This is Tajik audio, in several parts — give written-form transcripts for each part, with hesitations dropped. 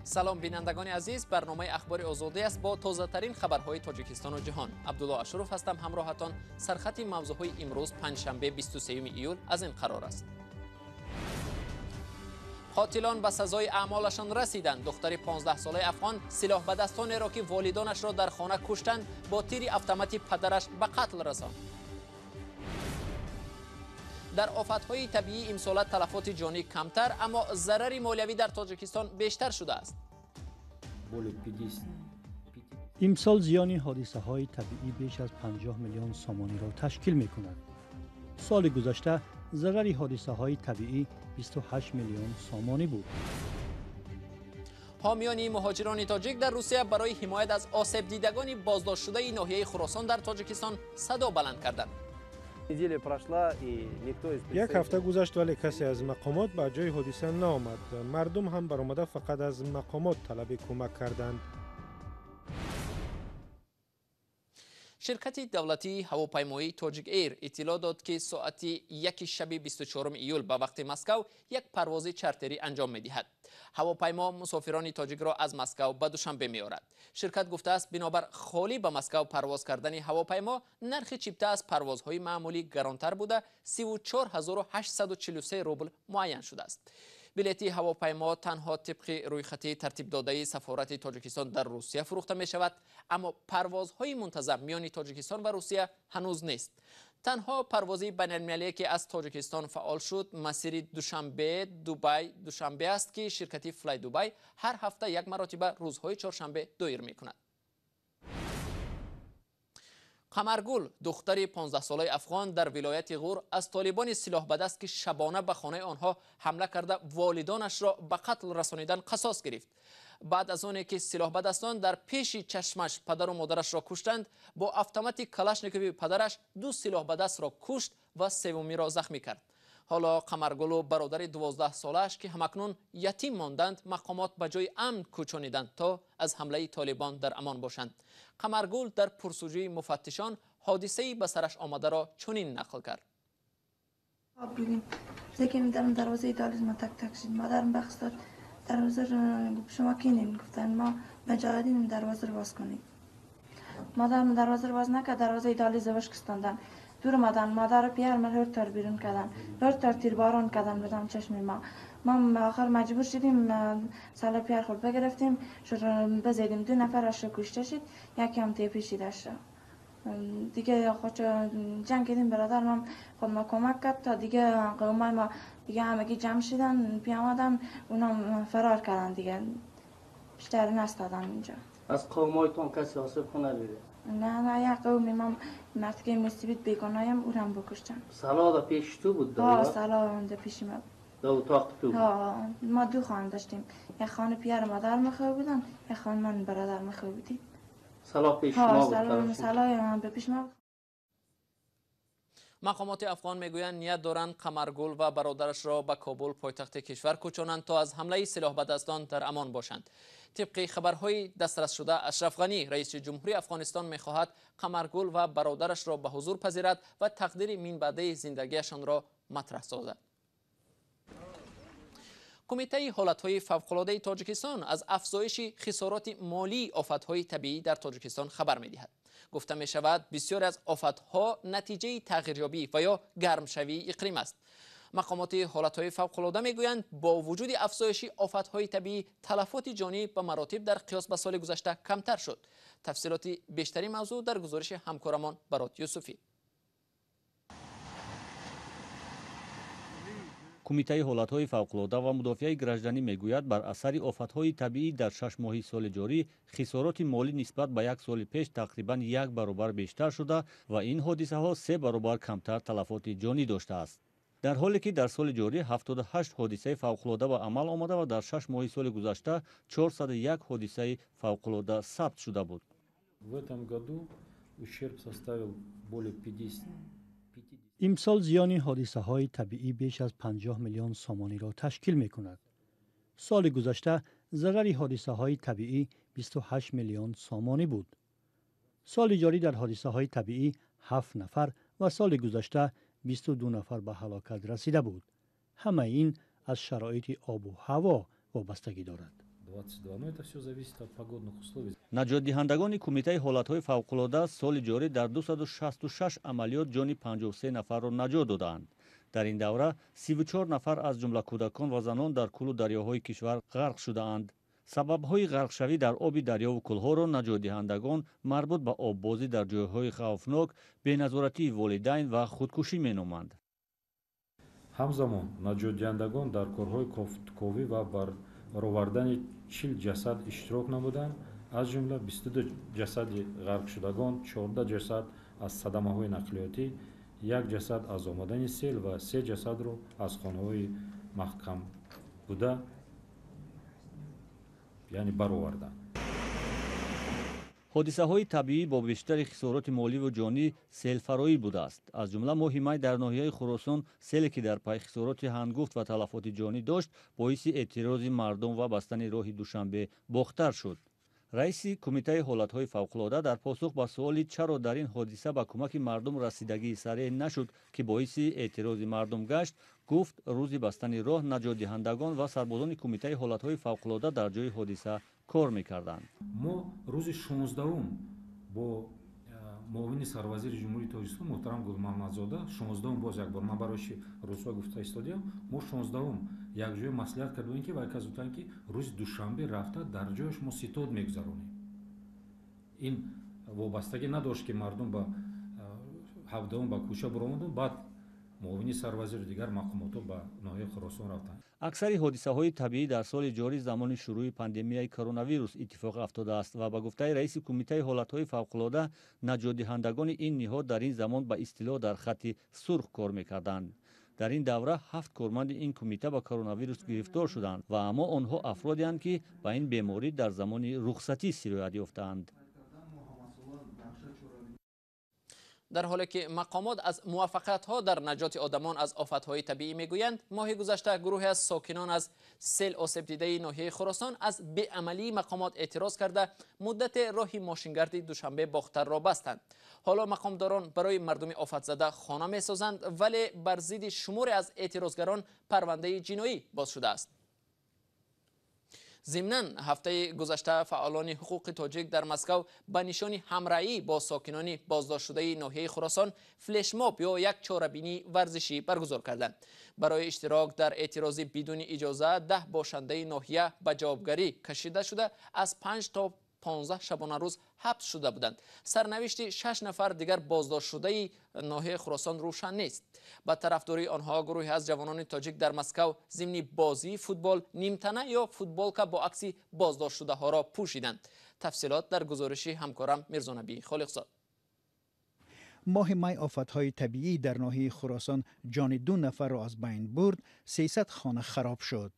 Салом, бинандагони азиз. Барномаи Ахбори Озодӣ аст бо тозатарин хабарҳои Тоҷикистону ҷаҳон. Абдулло Ашуров ҳастам ҳамроҳатон. Сархати мавзӯъҳои имрӯз, панҷшанбе, 23 июл, аз ин қарор аст. Қотилон ба сазои аъмолашон расиданд. Духтари 15-солаи афғон силоҳбадастонеро, ки волидонашро дар хона куштанд, бо тири автомати падараш ба қатл расонд. Дар офатҳои табиӣ имсола талафоти ҷонӣ камтар, аммо зарари молиявӣ дар Тоҷикистон бештар шудааст. Имсол зиёни ҳодисаҳои табиӣ беш аз 50 миллион сомониро ташкил мекунад. Соли гузашта зарари ҳодисаҳои табиӣ 28 миллион сомонӣ буд. Ҳомиёни муҳоҷирони тоҷик дар Русия барои ҳимоят аз осебдидагони боздоштшудаи ноҳияи Хуросон дар Тоҷикистон садо баланд карданд. Як ҳафта гузашт, вале касе аз мақомот ба ҷои ҳодиса наомад. Мардум ҳам баромада, фақат аз мақомот талаби кӯмак карданд. Ширкати давлатии ҳавопаймоии Тоҷик Эйр иттилоъ дод, ки соати 1 шаби 24 июл ба вақти Москав як парвози чартерӣ анҷом медиҳад. Ҳавопаймо мусофирони тоҷикро аз Москав ба Душанбе меорад. Ширкат гуфтааст, бинобар холӣ ба Москав парвоз кардани ҳавопаймо, нархи чипта аз парвозҳои маъмулӣ гаронтар буда, 34 843 рубл муайян шудааст. Билети ҳавопаймо танҳо тибқи рӯйхати тартибдодаи сафорати Тоҷикистон дар Русия фурӯхта мешавад, аммо парвозҳои мунтазам миёни Тоҷикистон ва Русия ҳанӯз нест. Танҳо парвози байналмилалие, ки аз Тоҷикистон фаъол шуд, масири Душанбе, Дубай, Душанбе аст, ки ширкати Флай Дубай ҳар ҳафта як маротиба рӯзҳои чоршанбе доир мекунад. Қамаргул, духтари 15-солаи афғон дар вилояти Ғур, аз толибони силоҳбадаст, ки шабона ба хонаи онҳо ҳамла карда, волидонашро ба қатл расонидан, қасос гирифт. Баъд аз оне ки силоҳбадастон дар пеши чашмаш падару модарашро куштанд, бо автомати Калашникови падараш ду силоҳбадастро кушт ва севумиро захмӣ кард. Ҳоло Қамаргулу бародари 12-солааш, ки ҳамакнун ятим монданд, мақомот ба ҷои амн кӯчониданд, то аз ҳамлаи толибон дар амон бошанд. Қамаргул дар пурсуҷӯи муфаттишон ҳодисаи ба сараш омадаро чунин нақл кард. Бигим зеким, дарм дарвозаи дализ ма так так шид. Модарам бахстад дарвоза, гуфт: «Шумо кинем?» Гуфтан: «Мо муҷоҳидинем, дарвозаро боз кунед». Модарам дарвозаро боз накард, дарвозаи дализа бошкистонданд. Дур омадан, модару пиар ман ҳуртор берун кардан, ҳуртор тирборон кардан بدам чашми ма. Ма آخر مجبور شدیم سلاح پیار خود بگرفتیم، بزدیم. دو نفرش کشته شد، یکی هم تیپی شیدش. دیگه خود جنگ کردیم. برادر من خود ما کمک کرد تا دیگه قومای ما دیگه همگی جمع شدن، پیامدن، اونا فرار کردن، دیگه بیشتر نستادن اینجا. از قومایتون کسی آسیب خونه ندیده؟ نه نه، یک قومی ما مرد مصیبت بیگانایم، او هم بکشتن. سلاح در پیش تو بود؟ ها، سلاح در پیش ما. در اتاق تو بود؟ ها، ما دو خانه داشتیم، یک خانه پیار مادر مخواه بودن، یک خانه من برادر مخواه بودیم. سلاح پیش ما بود؟ سلاح من به پیش ما بود. Мақомоти афғон мегӯянд, ният доранд Қамаргул ва бародарашро ба Кобул, пойтахти кишвар, кӯчонанд, то аз ҳамлаи силоҳбадастон дар амон бошанд. Тибқи хабарҳои дастрасшуда, Ашраф Ғанӣ, раиси ҷумҳурии Афғонистон, мехоҳад Қамаргул ва бародарашро ба ҳузур пазирад ва тақдири минбаъдаи зиндагиашонро матраҳ созад. Кумитаи ҳолатҳои фавқулодаи Тоҷикистон аз афзоиши хисороти молии офатҳои табиӣ дар Тоҷикистон хабар медиҳад. Гуфта мешавад, бисёре аз офатҳо натиҷаи тағйирёбӣ ва ё гармшавии иқлим аст. Мақомоти ҳолатҳои фавқулода мегӯянд, бо вуҷуди афзоиши офатҳои табиӣ, талафоти ҷонӣ ба маротиб дар қиёс ба соли гузашта камтар шуд. Тафсилоти бештари мавзӯъ дар гузориши ҳамкорамон Барот Юсуфӣ. Кумитаи ҳолатҳои фавқулода ва мудофиаи гражданӣ мегӯяд, бар асари офатҳои табиӣ дар 6 моҳи соли ҷорӣ хисороти молӣ нисбат ба як соли пеш тақрибан як баробар бештар шуда ва ин ҳодисаҳо се баробар камтар талафоти ҷонӣ доштааст. Дар ҳоле ки дар соли ҷорӣ 78 ҳодисаи фавқулода ба амал омада ва дар 6 моҳи соли гузашта 401 ҳодисаи фавқулода сабт шуда буд. В этом году ущерб составил более 50. Имсол зиёни ҳодисаҳои табиӣ беш аз 50 миллион сомониро ташкил мекунад. Соли гузашта зарари ҳодисаҳои табиӣ 28 миллион сомонӣ буд. Соли ҷорӣ дар ҳодисаҳои табиӣ ҳафт нафар ва соли гузашта 22 нафар ба ҳалокат расида буд. Ҳамаи ин аз шароити обу ҳаво вобастагӣ дорад. 22. Но это все зависит от погодных условий. Наҷотдиҳандагони Кумитаи ҳолатҳои фавқулода соли ҷорӣ дар 266 амалиёт ҷони 53 нафарро наҷот додаанд. Дар ин давра 34 нафар, аз ҷумла кӯдакон ва занон, дар кӯлу дарёҳои кишвар ғарқ шудаанд. Сабабҳои ғарқшавӣ дар оби дарёву кӯлҳоро наҷотдиҳандагон марбут ба оббозӣ дар ҷойҳои хавфнок, беназоратии волидайн ва худкушӣ меноманд. Ҳамзамон наҷотдиҳандагон дар корҳои кофтуковӣ ва баровардани 40 ҷасад иштирок намуданд, аз ҷумла 22 ҷасади ғарқшудагон, 14 ҷасад аз садамаҳои нақлиётӣ, як ҷасад аз омадани сел ва се ҷасадро аз хонаҳои маҳкам буда, яъне бароварданд. Ҳодисаҳои табиӣ бо бештари хисороти моливу ҷонӣ селфароӣ будааст. Аз ҷумла моҳи май дар ноҳияи Хуросон селе, ки дар пай хисороти ҳангуфт ва талафоти ҷонӣ дошт, боиси эътирози мардум ва бастани роҳи Душанбе Бохтар шуд. Раиси Кумитаи ҳолатҳои фавқулода дар посух ба суоли, чаро дар ин ҳодиса ба кӯмаки мардум расидагии сареҳ нашуд, ки боиси эътирози мардум гашт, гуфт, рӯзи бастани роҳ наҷотдиҳандагон ва сарбозони Кумитаи ҳолатҳои фавқулода дар ҷои ҳодиса кор мекарданд. Мо рӯзи 16-ум бо муовини сарвазири Ҷумҳурии Тоҷикистон муҳтарам Гулмаҳмадзода, 16-ум, боз як бор ман барои чи рӯзҳо гуфта истодиям, мо 16-ум якҷоя маслиҳат кардем, ки вай кас гуфтанд, ки рӯзи душанбе рафта дар ҷояш мо ситод мегузаронем. Ин вобастагӣ надошт, ки мардум ба 17-ум ба кӯча баромаданд, баъд муовини сарвазиру дигар мақомотҳо ба ноҳияи Хуросон рафтанд. Аксари ҳодисаҳои табиӣ дар соли ҷорӣ замони шурӯи пандемияи коронавирус иттифоқ афтодааст ва ба гуфтаи раиси Кумитаи ҳолатҳои фавқулода, наҷотдиҳандагони ин ниҳод дар ин замон ба истилоҳ дар хатти сурх кор мекарданд. Дар ин давра ҳафт корманди ин кумита ба коронавирус гирифтор шуданд ва аммо онҳо афродеанд, ки ба ин беморӣ дар замони рухсатӣ сироят ёфтаанд. Дар ҳоле ки мақомот аз муваффақиятҳо дар наҷоти одамон аз офатҳои табиӣ мегӯянд, моҳи гузашта гурӯҳе аз сокинон аз сел осебдидаи ноҳияи Хуросон аз беамалии мақомот эътироз карда, муддате роҳи мошингарди Душанбе Бохтарро бастанд. Ҳоло мақомдорон барои мардуми офатзада хона месозанд, вале бар зидди шуморе аз эътирозгарон парвандаи ҷиноӣ боз шудааст. Зимнан, ҳафтаи гузашта фаъолони ҳуқуқи тоҷик дар Москав ба нишони ҳамраҳӣ бо сокинони боздоштшудаи ноҳияи Хуросон флешмоб ё як чорабинии варзишӣ баргузор карданд. Барои иштирок дар эътирози бидуни иҷоза 10 бошандаи ноҳия ба ҷавобгарӣ кашида шуда, аз 5 то 15 шабонарӯз ҳабс шуда буданд. Сарнавишти шаш нафар дигар боздоштшудаи ноҳияи Хуросон рӯшан нест. Ба тарафдории онҳо гурӯҳе аз ҷавонони тоҷик дар Москав зимни бозии футбол нимтана ё футболка бо акси боздоштшудаҳоро пӯшиданд. Тафсилот дар гузориши ҳамкорам Мирзонабӣ Холиқзод. Моҳи май офатҳои табиӣ дар ноҳияи Хуросон ҷони ду нафарро аз байн бурд, 300 хона хароб шуд.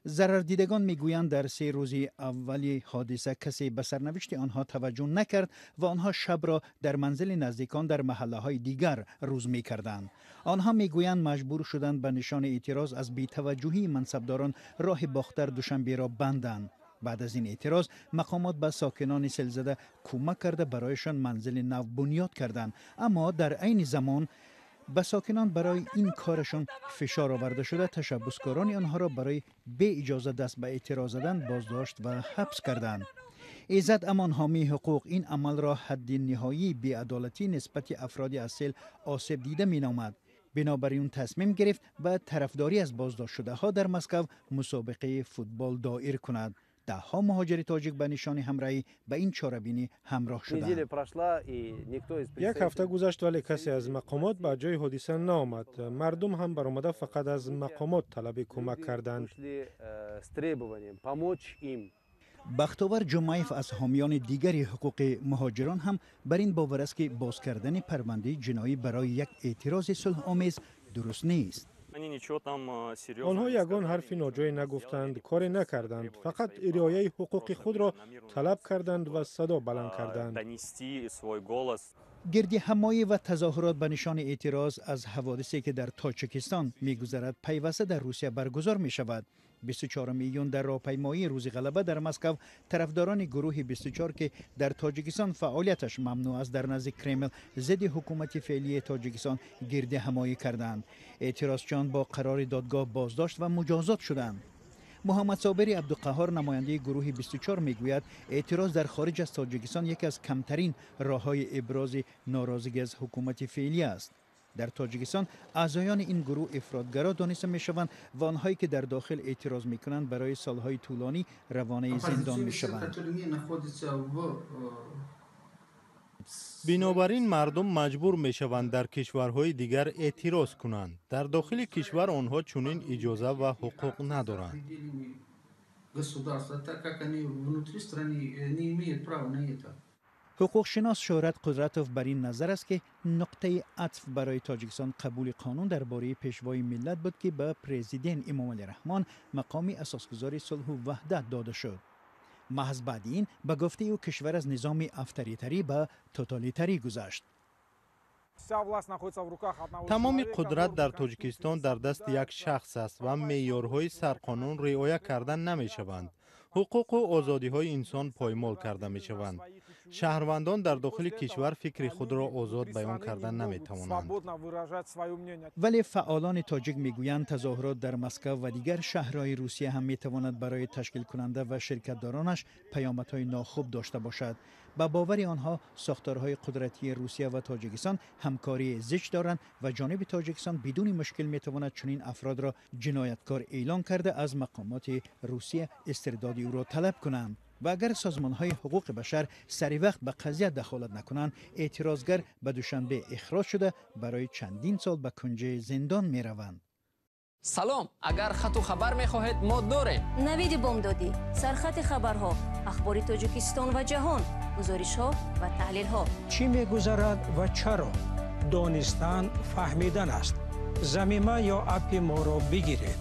Зарардидагон мегӯянд, дар 3 рӯзи аввали ҳодиса касе ба сарнавишти онҳо таваҷҷӯҳ накард ва онҳо шабро дар манзили наздикон дар маҳаллаҳои дигар рӯз мекарданд. Онҳо мегӯянд, маҷбур шуданд ба нишони эътироз аз бетаваҷҷӯҳии мансабдорон роҳи Бохтар Душанберо банданд. Баъд аз ин эътироз мақомот ба сокинони селзада кӯмак карда, барояшон манзили нав бунёд карданд, аммо дар айни замон ба сокинон барои ин корашон фишор оварда шуда, ташаббускорони онҳоро барои беиҷоза даст ба эътироз задан боздошт ва ҳабс карданд. Иззат Амон, ҳомии ҳуқуқ, ин амалро ҳадди ниҳоии беадолатӣ нисбати афроди аз сел осеб дида меномад. Бинобар ин тасмим гирифт ба тарафдорӣ аз боздоштшудаҳо дар Москав мусобиқаи футбол доир кунад. Даҳҳо муҳоҷири тоҷик ба нишони ҳамраҳӣ ба ин чорабинӣ ҳамроҳ шуданд. Як ҳафта гузашт, вале касе аз мақомот ба ҷои ҳодиса наомад. Мардум ҳам баромада фақат аз мақомот талаби кӯмак карданд. Бахтовар Ҷумаев аз ҳомиёни дигари ҳуқуқи муҳоҷирон ҳам бар ин бовар аст, ки боз кардани парвандаи ҷиноӣ барои як эътирози сулҳомез дуруст нест. Онҳо ягон ҳарфи ноҷое нагуфтанд, коре накарданд, фақат риояи ҳуқуқи худро талаб карданд ва садо баланд карданд. Гирди ҳамоӣ ва тазоҳурот ба нишони эътироз аз ҳаводисе, ки дар Тоҷикистон мегузарад, пайваста дар Русия баргузор мешавад. 24 июн дар роҳпаймоии Рӯзи ғалаба дар Москав тарафдорони гурӯҳи 24, ки дар Тоҷикистон фаъолияташ мамнӯъ аст, дар назди Кремл зидди ҳукумати феълии Тоҷикистон гирди ҳамоӣ карданд. Эътирозчиён бо қарори додгоҳ боздошт ва муҷозот шуданд. Муҳаммад Собири Абдуқаҳҳор, намояндаи гурӯҳи 24, мегӯяд эътироз дар хориҷ аз Тоҷикистон яке аз камтарин роҳҳои ибрози норозигӣ аз ҳукумати феълӣ аст. Дар Тоҷикистон аъзоёни ин гурӯҳ ифротгаро дониста мешаванд ва онҳое ки дар дохил эътироз мекунанд барои солҳои тӯлонӣ равонаи зиндон мешаванд. Бинобар ин мардум маҷбур мешаванд дар кишварҳои дигар эътироз кунанд. Дар дохили кишвар онҳо чунин иҷоза ва ҳуқуқ надоранд. Ҳуқуқшинос Шӯҳрат Қудратов бар ин назар аст, ки нуқтаи атф барои Тоҷикистон қабули қонун дар бораи пешвои миллат буд, ки ба президент Эмомалӣ Раҳмон мақоми асосгузори сулҳу ваҳдат дода шуд. Маҳз баъди ин, ба гуфтаи ӯ, кишвар аз низоми авторитарӣ ба тоталитарӣ гузашт. Тамоми қудрат дар Тоҷикистон дар дасти як шахс аст ва меъёрҳои сарқонун риоя карда намешаванд. Ҳуқуқу озодиҳои инсон поймол карда мешаванд. Шаҳрвандон дар дохили кишвар фикри худро озод баён карда наметавонанд. Вале фаъолони тоҷик мегӯянд тазоҳурот дар Москва ва дигар шаҳрҳои Русия ҳам метавонад барои ташкилкунанда ва ширкатдоронаш паёмадҳои нохуб дошта бошад. Ба бовари онҳо сохторҳои қудратии Русия ва Тоҷикистон ҳамкории зич доранд ва ҷониби Тоҷикистон бидуни мушкил метавонад чунин афродро ҷинояткор эълон карда аз мақомоти Русия истирдоди ӯро талаб кунанд. Ва агар созмонҳои ҳуқуқи башар сари вақт ба қазия дахолат накунанд, эътирозгар ба Душанбе ихроҷ шуда барои чандин сол ба кунҷи зиндон мераванд. Салом, агар хату хабар мехоҳед, мо дорем. Навиди бомдодӣ, сархати хабарҳо, ахбори Тоҷикистон ва ҷаҳон, гузоришҳо ва таҳлилҳо. Чӣ мегузарад ва чаро? Донистан фаҳмидан аст. Замима ё аппи моро бигиред.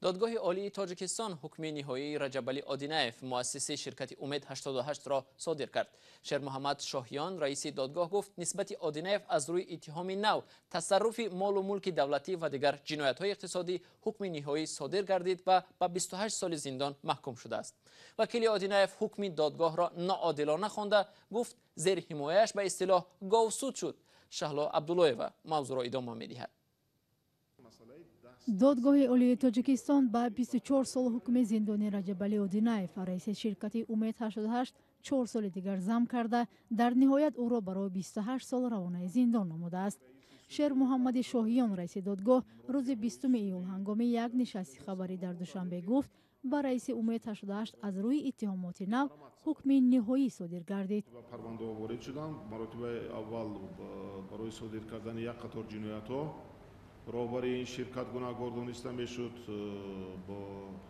Додгоҳи Олии Тоҷикистон ҳукми ниҳоии Раҷабалӣ Одинаев, муассиси ширкати Умед 88-ро содир кард. Шермуҳаммад Шоҳиён, раиси додгоҳ, гуфт нисбати Одинаев аз рӯи иттиҳоми нав, тасарруфи молу мулки давлатӣ ва дигар ҷиноятҳои иқтисодӣ ҳукми ниҳоӣ содир гардид ва ба 28 соли зиндон маҳкум шудааст. Вакили Одинаев ҳукми додгоҳро ноодилона хонда гуфт зери ҳимояаш ба истилоҳ говсуд шуд. Шаҳло Абдуллоева мавзӯъро идома медиҳад. Додгоҳи Олии Тоҷикистон ба 24 сол ҳукми зиндони Раҷабалӣ Одинаев, раиси ширкати Умед 88, 4 соли дигар зам карда, дар ниҳоят ӯро барои 28 сол равонаи зиндон намудааст. Шермуҳаммади Шоҳиён, раиси додгоҳ, рӯзи 20 июл ҳангоми як нишасти хабарӣ дар Душанбе гуфт ба раиси Умед 88 аз рӯи иттиҳомоти нав ҳукми ниҳоӣ содир гардид. Парвандаҳо ворид шуданд. Маротибаи аввал барои содир кардани як қатор ҷиноятҳо роҳбари ин ширкат гунаҳкор дониста мешуд, бо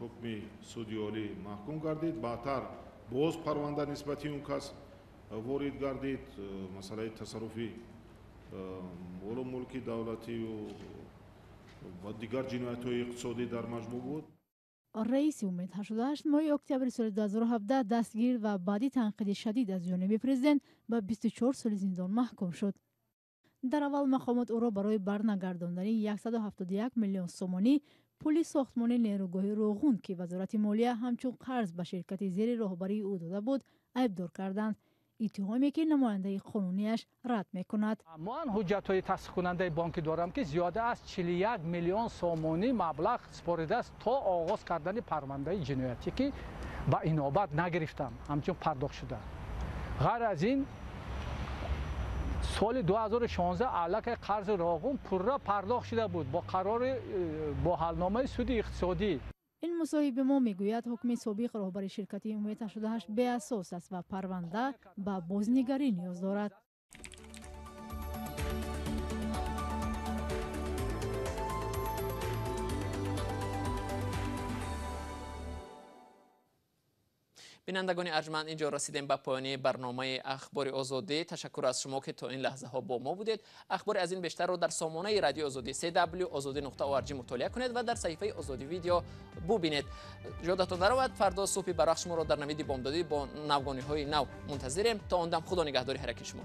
ҳукми суди олӣ маҳкум гардид. Баъдтар боз парванда нисбати он кас ворид гардид. Масъалаи тасарруфи молу мулки давлатию ва дигар ҷиноятҳои иқтисодӣ дар маҷмӯъ буд. Раиси Умед 88 моҳи октябри соли 2017 дастгир ва баъди танқиди шадид аз ҷониби президент ба 24 соли зиндон маҳкум шуд. Дар аввал мақомот ӯро барои барнагардондани 171 миллион сомонӣ пули сохтмони нерӯгоҳи Роғун, ки Вазорати молия ҳамчун қарз ба ширкати зери роҳбарии ӯ дода буд, айбдор карданд. Иттиҳоме ки намояндаи қонунияш рад мекунад. Ман ҳуҷҷатҳои тасдиқкунандаи бонкӣ дорам, ки зиёда аз 41 миллион сомонӣ маблағ супоридааст то оғоз кардани парвандаи ҷиноятӣ, ки ба инобат нагирифтам, ҳамчун пардохт шуда. Ғайр аз ин, соли 2016 аллакай қарзи Роғун пурра пардохт шуда буд бо қарори бо ҳалномаи суди иқтисодӣ. Ин мусоҳиби мо мегӯяд ҳукми собиқ роҳбари ширкати Умед 88 беасос аст ва парванда ба бознигарӣ ниёз дорад. Бинандагони арҷманд, инҷо расидем ба поёни барномаи Ахбори Озодӣ. Ташаккур аз шумо, ки то ин лаҳзаҳо бо мо будед. Ахбори аз ин бештарро дар сомонаи Радиои Озодӣ cw.ozodi.org мутолиа кунед ва дар саҳифаи Озодӣ видео бубинед. Ёдатон наравад, фардо субҳи барвақт шуморо дар навиди бомдодӣ бо навгониҳои нав мунтазирем. То он дам Худо нигаҳдори ҳар яки шумо.